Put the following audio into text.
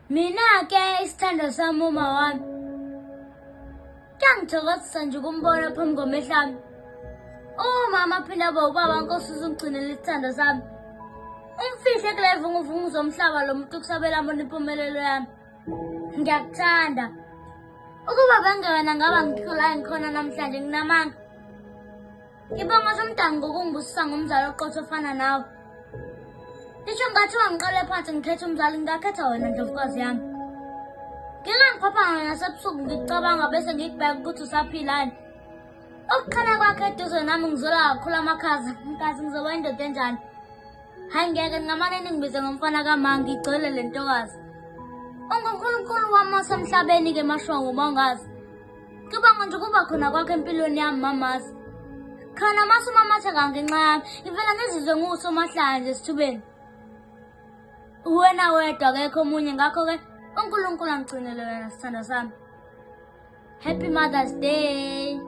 Mina-ke isithandwa sami uma wami. Kuyangithokozisa nje ukumbona phambi kwamehlo ami. Umama aphinde abe ubaba Nkosi uzungigcinele isithandwa sami. Umfihle kule vunguvungu zomhlaba lo muntu kusabela bona impumelelo yami. Ngiyakuthanda. Ukuba bengewena ngaba ngikho la engikhona namhlanje nginamanga. Ngibonga somdani ngokungibusisa ngomzali oqotho ofana nawe. Ngisho ngathiwa ngiqale phansi ngikhetha umzali ngingakhetha wena ndlovukazi yami. Ngingangiphaphanga nasebusuku ngikucabanga bese ngikubheka ukuthi usaphilani. Ukuqhela kwakhe eduze nami ngizola kakhulu amakhaza nkazi ngizoba indoda enjani. Hayi ngeke ningamane ningibize ngomfana kama ngigcwele le ntokazi. UnguNkulunkulu wami wasemhlabeni-ke mashongo uma ungazi. Ngibonga nje ukuba khona kwakho empilweni yami mamazi. Khona mase umamatheka ngenxa yami, ngivela ngizizwe ngiwusomahlaya nje esithubeni. Uwena wedwa akekho omunye ngakho-ke uNkulunkulu angigcinele wena sithandwa sami. Happy Mother's Day.